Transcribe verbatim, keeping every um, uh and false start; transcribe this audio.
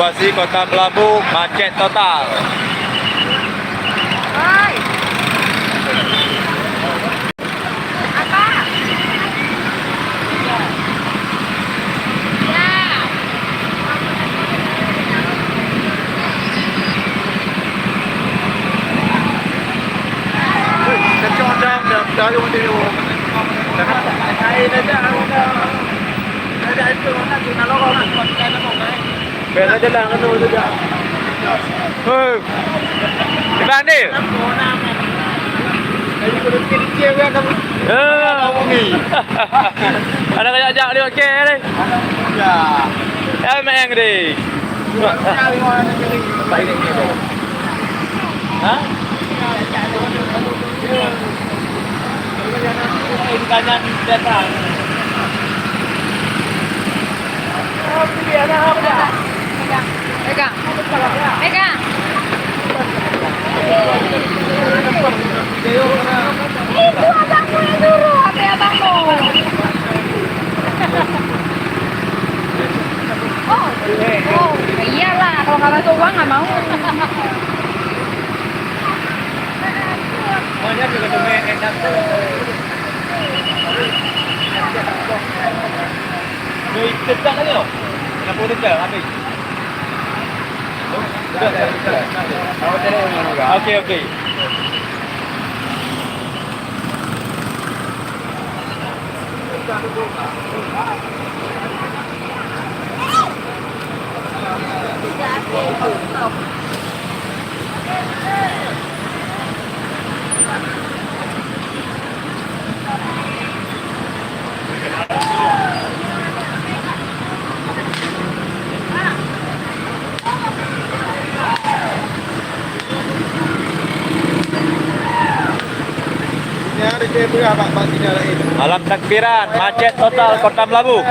Lokasi Kota Meulaboh macet total. Hei. Iban ni. Ya. Ada kajak-jak dia, okey ni. Ya. Ya, main ni. Ha? Pegang. Pegang. Itu abangmu yang suruh, apa abangmu? Oh, oh, iyalah, kalau nggak bantu uang nggak mau. Okey, okey. Malam takbiran, macet total Kota Meulaboh.